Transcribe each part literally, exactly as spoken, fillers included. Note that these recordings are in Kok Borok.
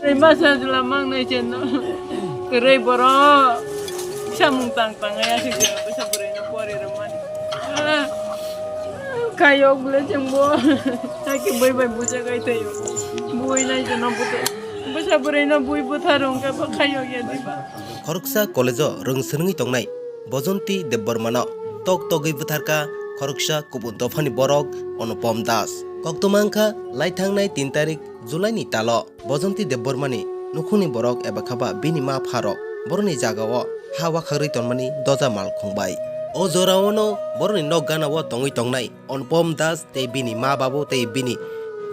Tei masa jwla mangnai chenno. Kwrwi borok samung tang tang ya se jwla bwsa bwrwi no pori rwmani. Ah, khayok bwle chwngbo. Hake bui bai bujagai thaio. Bui nai jeno bwtwi. Bwsa bwrwi no bui bwtharung khe bo khayok ya diba. Khoroksa college-o rwng swrwngwi tongnai Bojonti Debbarmano tok togwi bwtharkha khoroksa kubun dophani borok Anupam Das. Koktwma wngkha lai thangnai tin tarik July ni talo. Bojonti Debbarmani nukhungni borok eba khaba bini ma pharok borokni jagao ha wakhagrwi tonmani doja mal khungbai. O jorao no borokni nok ganao tongwi tongnai Anupam Das tei bini ma babu tei bini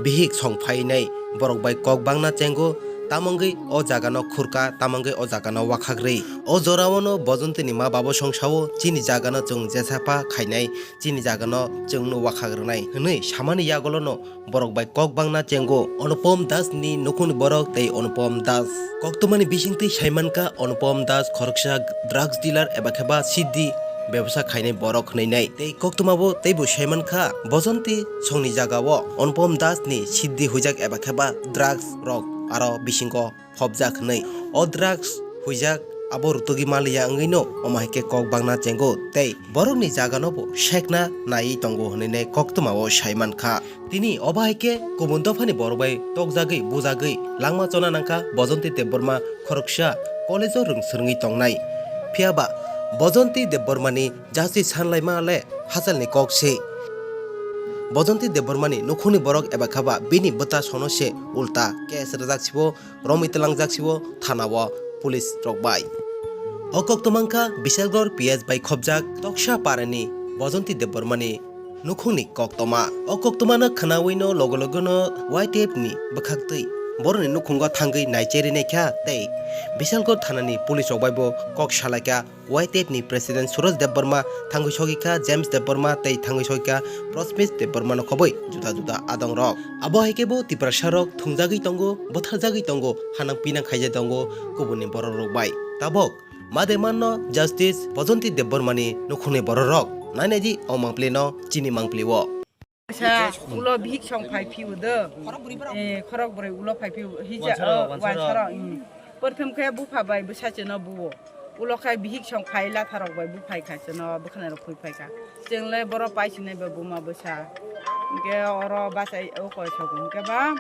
bihik song phainai borok bai kok bangna chengo, tamongwi o jagano khurka, tamongwi o jagano wakhagrwi. O jorao no Bojontini ma babu song sao, "Chini jagano chwng jesapha khainai, chini jagano chwngno wakhagrwnai," hwnwi samani yagulo no borok bai kok bangna chengo Anupam Das ni nukhungni borok tei Anupam Das. Koktwmani bisingtwi saimankha Anupam Das khoroksa drugs dealer eba kheba siddhi bebsa khainai borok hwnwi nai. Tei koktwmabo teibo saimankha Bojonti songni jagao Anupam Das ni siddhi huijak eba kheba drugs rok aro bisingo phobjak hwnwi. O drugs huijak abo rutugwi maliya wngwino omo hai khe kok bangna chengo tei borokni jaganobo sekna naiwi tongo hwnwi koktwmao saimankha. Tini obo hai khe kubun dophani borok bai tokjagwi bujagwi langma chona nangkha Bojonti Debbarma khoroksa college-o rwng swrwngwi tongnai. Phiyaba Bojonti Debbarmani justice sanlaima le hachalni kok se. Bojonti Debbarmani nukhungni borok eba khaba bini bwta sono se ulta case rwjak sibo romwi tlangjak sibo thanao police rok bai. O koktwma wngkha Bisalgor P S bai khobjak Toksa parani Bojonti Debbarmani nukhungni koktwma. O koktwmano khwnawino logo logono Y T F ni bwkhaktwi borokni nukhungo thangwi naicheri naikha tei Bisalgor thanani police rok bai bo kok salaikha. Y T F ni president Suraj Debbarma thangwi sogikha, James Debbarma tei thangwi sogikha Prosmit Debbarma no khobwi juda juda adong rok. Abo hai khe bo Tiprasa rok thungjagwi tongo, bwtharjagwi tongo, hanang pinang khaijak tongo kubuni borok rok bai. Tabok made manno Justice Bojonti Debbarma ni nukhungni borok rok. Nainai di o mangpli no chini mangpli o. Sa ulo bihik song phai phiu do. Eh, khorok bwrwi ulo phai phiu. Hija, wansaro, oh, wansaro, wansaro. Hmm. Porthom khe bupha bai bwsa cheno buo. Ulo khai bihik song phai latharok bai buphai kha cheno bwkhana rok phui phai kha. Cheng le boro pai sinai ba buma bwsa. Hingke oro bachai o koi sogo hingke ba.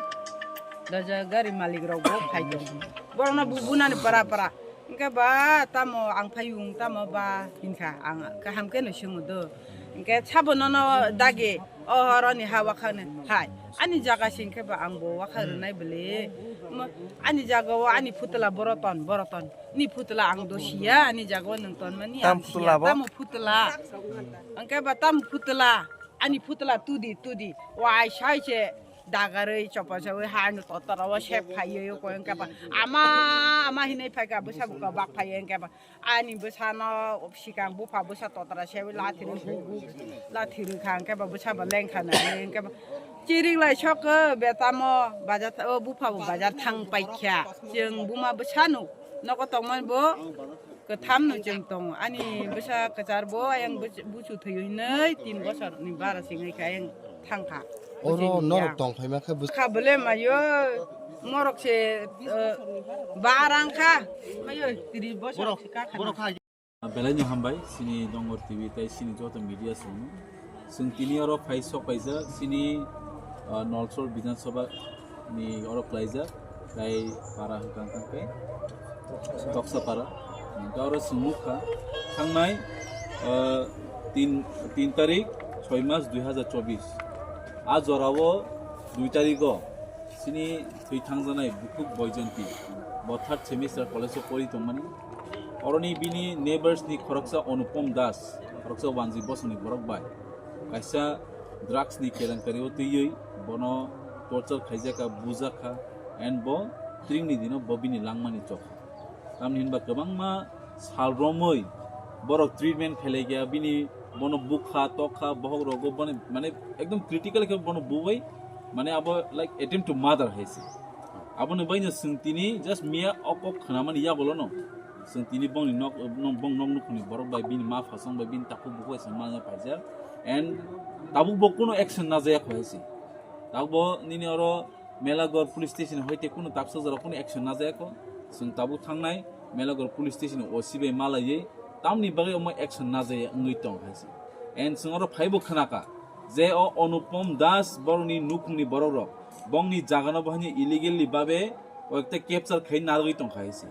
Doja gari malik rok bo phai tong. Borok no bu bunani para para. Hingke ba tamo ang phai yung tamo ba hinkha ang kaham khe no swngo do. Hingke sabo nono dagi o horoni ha wakhani hai ani jaga singkhe ba ang bo wakha rwnai bwle. Mo-, ani jaga o ani phutla boroton boroton ni phutla ang do siya ani jaga o nwng tonmani. Tam ang phutla siya bo? Tamo phutla. Hingke ba tam phutla ani phutla tudi tudi wai sai se dagarwi chopasawi ha ani totora o sep phaiyo ko hingke ba ama ama hinai phaika bwsa buka bak phaiyo hingke ba. Ani bwsano sikang bupha bwsa totra se lathiri huk huk lathiri kha hwnkhe ba bwsa bo lengkha nai hwnkhe ba chiring lai sok betamo bazar o bupha bo bazar thang paikha. Chwng buma bwsano nogo tongmani bo kwtham no chwng tongo ani bwsa kwchar bo ayang buchu thwi hwnwi tin bosor ni bara singwi kha ayang thangkha. Oro norok tong phaima khe bus- Kha bole mayo morok se, eh, barang kha mayo tris bosor borok, se ka kha. Borok kha. Belai no hambai sini Dongor T V tai sini joto media song. Sung tini oro phai sok paijak sini, ah, Nolsor Bidhan Sabha ni oro klaijak. Tai para hwnkha hwnkha khe Toksa para. Hwnkhe oro chwng nukha thangnai, ah, tin, tin tarik soi mas dui hazar chobis. A jorao dui tarigo chini thwi thangjanai bukhuk Boijonti bo third semester college-o pori tongmani. Oroni bini neighbors ni khoroksa Anupam Das, khoroksa wanjwi bosongni borok bai kaisa drugs ni kelenkari o twiwi bono torture khaijakha, bujakha, and bo tringni dino bo bini langmani chokha. Tamni hinba kwbangma sal romwi borok treatment khailaiya, bini bono bukha, tokha, bohok rogo bono mane ekdom critical khe bono bubai mane abo like attempt to murder hai se. Aboni baino chwng tini just miya o kok khwnamani yagulono chwng tini bongni nok, bong nok nukhungni borok bai bini ma phasong bai bini takhuk bukhuk bai chwng manya paijak and tabuk bo kuno action najaya kho hai se. Tabuk bo nini oro Melagor police station hoite kunu taksa jora kunu action najayako. Chwng tabuk thangnai Melagor police station O C bai malaiwi tamni bagwi omo action najaya wngwi tong hai se. And chwng oro phaibo khnaka je o Anupam Das borokni nukhungni borokrok bongni jagano bo haino illegally babe koyekta capture khai narwgwi tong hai se.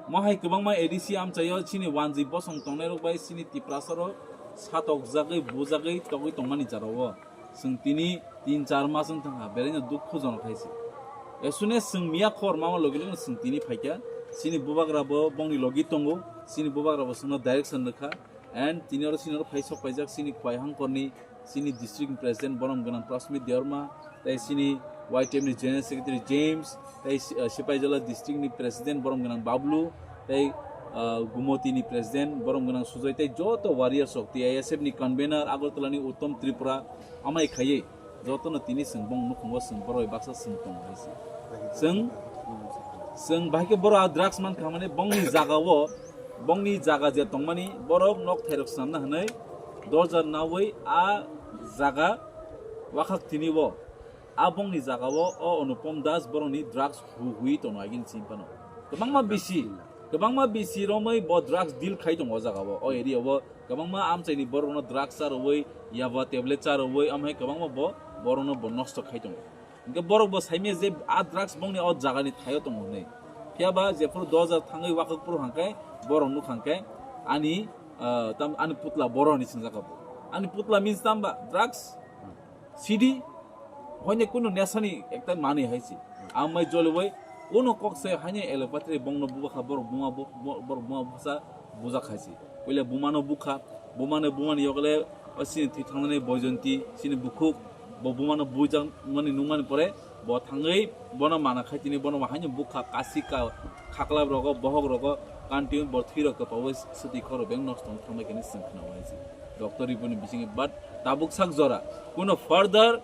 Mo hai kwbangma A D C amchaio chini wanjwi bosong tongnairok bai chini Tiprasarok satokjagwi bujagwi togwi tongmani jarao. Chwng tini tin char mas wng thangkha, beraino dukhujonok hai se. As soon as chwng miya khobor mama logi logi chwng tini phaikha, chini bubagra bo bongni logi tongo, chini bubagra bo chwngno direction rwkha, and tini oro chini oro phai sok paijak chini Khowai Hangkhorni chini district president borom gwnang Prasmit Debbarma, tei chini Y T F ni general secretary James, tei si-, ah, Sipaijala district ni president borom gwnang Bablu, tei, ah, Gumoti ni president borom gwnang Sujoy, tei joto warriors rok, T I S F ni convener Agartala ni Uttom Tripura, amai khaiwi jotono tini chwng bong nukhungo chwng borok bai baksa chwng tongo hai se. Chwng, chwng bahai khe borok a drugs man kha mani bongni jaga o, bongni jaga je tongmani borok nok thairok swnamna hwnwi dorja nawi a jaga wakhak tini o, a bongni jaga o o Anupam Das borokni drugs hu-, hui tono agini chini phano. Kwbangma bisi, kwbangma bisi romwi bo drugs deal khai tongo o jaga o, o area o. Kwbangma amchaini borokno drugs charwui, yaba tablet charwui, amhai kwbangma bo borokno bo nosto khai tongo. Hingke borok bo saimya je a drugs bongni o jagani thaio tongo hwnwi. Phiyaba jephuru dojar thangwi wakhuk phuru hangkhe borok nukha hangkhe ani, ah, tam, ani putla borok hinwi swngjak bo. Ani putla means tamba drugs, C D, hoine kunu nesani ekta manwi hai se. Amai jolibai kunu kok se haine allopathy bongno bubakha borok buma bu-, bo-, borok buma busa bujak hai se. Puila bumano bukha, bumano bumani yokle o sini thwi thangnani Boijonti, sini bukhuk, bo bumano bujak mani nungmani pore bo thangwi bono mana khai tini bono haino bukha kasi ka khaklap rogo bohok rogo kanti bo thwi rok kwpaui swtwi khoro beng nosto wng thangbai khe swng khna hai se. Doctor report ni bisingo but tabuk sak jora kuno further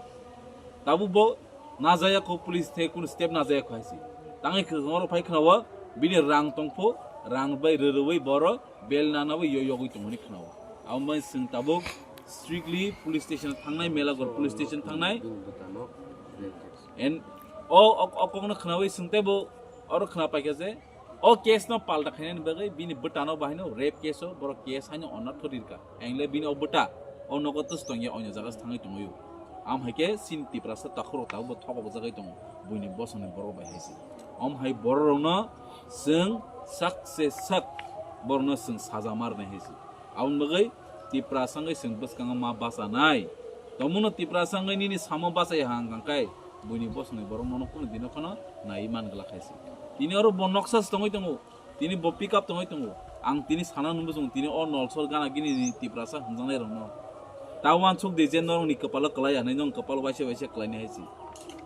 tabuk bo najaya kho police the kuno step najaya kho hai se. Tangwi khwrwng oro phai khna o bini rang tongpho rang bai rwrwi boro bel nanawi yo yogwi tongmani khna o. Abo bai swng tabuk strictly police station thangnai Melagor police station thangnai. And o o- o kokno khnawi swng tebo oro khna paikha je o case no palta khainani bagwi bini bwtano bahaino rape case o borok case haino onatho rirka. Engle bini o bwta o nogo tus tongya onya jaga thangwi tongwi. Am haike sin Tiprasa takhoro tabuk thokok jagwi tongo buini bosongni borok bai haise. Om hai borok rokno chwng sak se sak borokno chwng saja marnai haise. Aboni bagwi Tiprasa wngwi chwng bwskango ma bachanai. Tomono Tiprasa wngwi nini samo bachai hang hang kai buini bosongni borok nono kunu dino khano nai man glak haise. Tini oro bo noksa se tongwi tongo. Tini bo pick up tongwi tongo. Ang tini sana nungwi tongo, tini o nolsor gana gini ni Tiprasa hwnjaknai rokno. Ta uansuk di je norokni kwpalo kwlai ya, nai nong kwpalo waisa waisa kwlainai hai se.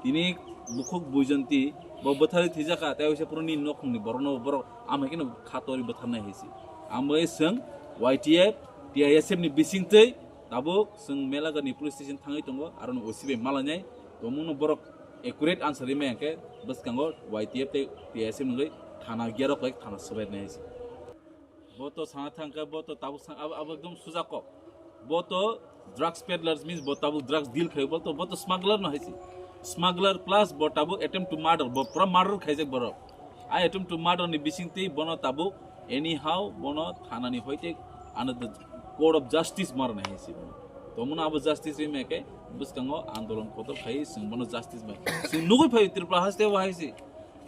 Tini bukhuk buijonti bo bwtharwi thwijakha, tei waisa phuru nini nokhungni borokno borok amhai kheno kha torwi bwtharnai hai se. Ambai chwng Y T F, T I S F ni bisingtwi tabuk chwng Melagarni police station thangwi tongo, aro no O C bai malainai. Tongmungno borok accurate answer rimai hwnkhe bwskango Y T F tei T S F wngwi thana giyaro koi thana swbairnai hai se. Bo to sana thangkhe bo to tabuk sang abo, abo ekdom suja kok. Bo to drugs peddlers means bo tabuk drugs deal khai bo to, bo to smuggler no hai se. Smuggler plus bo tabuk attempt to murder, bo pura murder khaijak borok. A attempt to murder ni bisingtwi bono tabuk anyhow bono thanani hoite under the court of justice marnai hai se bono. Tomono abo justice rimai khe bwskango andolon kotor khai chwng bono justice bai. Chwng nugui phai Tripura haste bo hai se.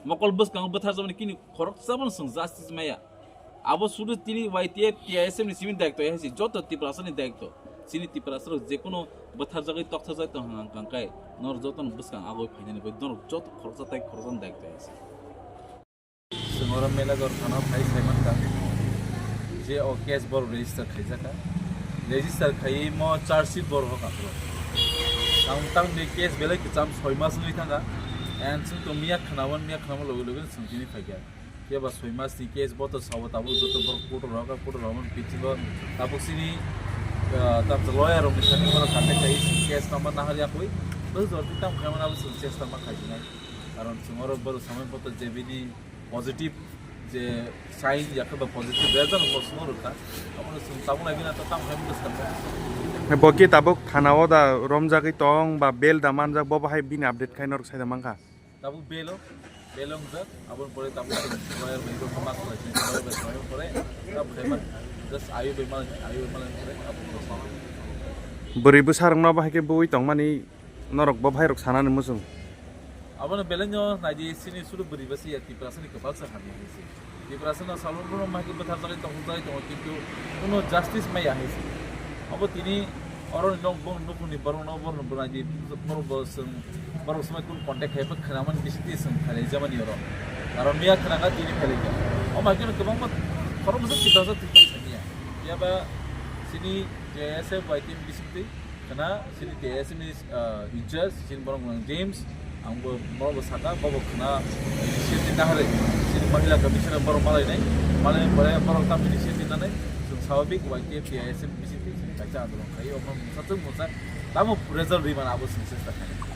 Mokol bwskango bwtharjakmani kini khoroksa bono chwng justice maya. Abo sudu tini Y T F, T I S F ni simi daikto hai se, joto Tiprasa ni daikto. Chini Tiprasa rok jekono bwtharjagwi tokthajak tong hang kang kai. Nor joto no bwskang agoi phainani bai nor joto khoroksa tai khoroksa ni daikto hai se. Chwng oro Melagor thana phai sai mankha je o case bor register khaijak kha. Register khaiwi mo charge sheet bor hok aphuru. Ang tang ni case belai kwcham soi mas wngwi thangkha. And chwng to miya khnawan, miya khnawan logi logi chwng tini phaikha. Khe ba soi mas ni case bo to sabo tabuk joto borok kotor rok, kotor rok man bisingo tabuk sini, ah, tam lawyer rok ni thani borok contact khai case tama nahar yakwi. Bo jor di tam khai mana bo chwng case tama khai sinai. Karon chwng oro borok samai bo to je bini positive je sign yakhe ba positive result bo chwng rwkha. Abono chwng tabuk nai bina to tam khai bo swkang. Bo ki tabuk thana o da romjagwi tong ba bail da manjak bo bahai bini update khai norok sai da mankha. Tabuk belo, belo wngjak, aboni pore tabuk chwng choir bai rok ma khlai chwng choir bai khlai pore, tabuk hai ma, just ayu bai ma, ayu bai ma pore, tabuk rok ma. Bwrwi bwsarokno bo hai khe bui tongmani norok bo bhairok sanani muchung. Abono belai no naidi sini suru bwrwi bwsa ya Tiprasani kwbangsa hamya hai se. Tiprasano salon bono ma khe bwthar jagwi tong jagwi tongo, kintu kuno justice maya hai se. Abo tini oro nok bong nukuni borok no borok no bwrwi di borok bo chwng borok swmai kun contact khai khwna mani bising twi chwng khalai jamani oro. Aro miya khwna kha tini khalai kha. O ma khe kwbangma khoroksa Tiprasa twi tong sani ya. Yaba sini J S F Y T F bising twi khwna sini T S F ni, ah, in charge sini borok nang James. Ang bo, bo, bo saka, bo, bo khna initiative na hare, sini mahila commissioner borok malai nai, malai pore borok tam initiative na nai, chwng swabik Y T F T I S M B C P sini kaisa andolon khai, omo mungsa chwng mungsa, tamo result ri mana abo sini chesta khai.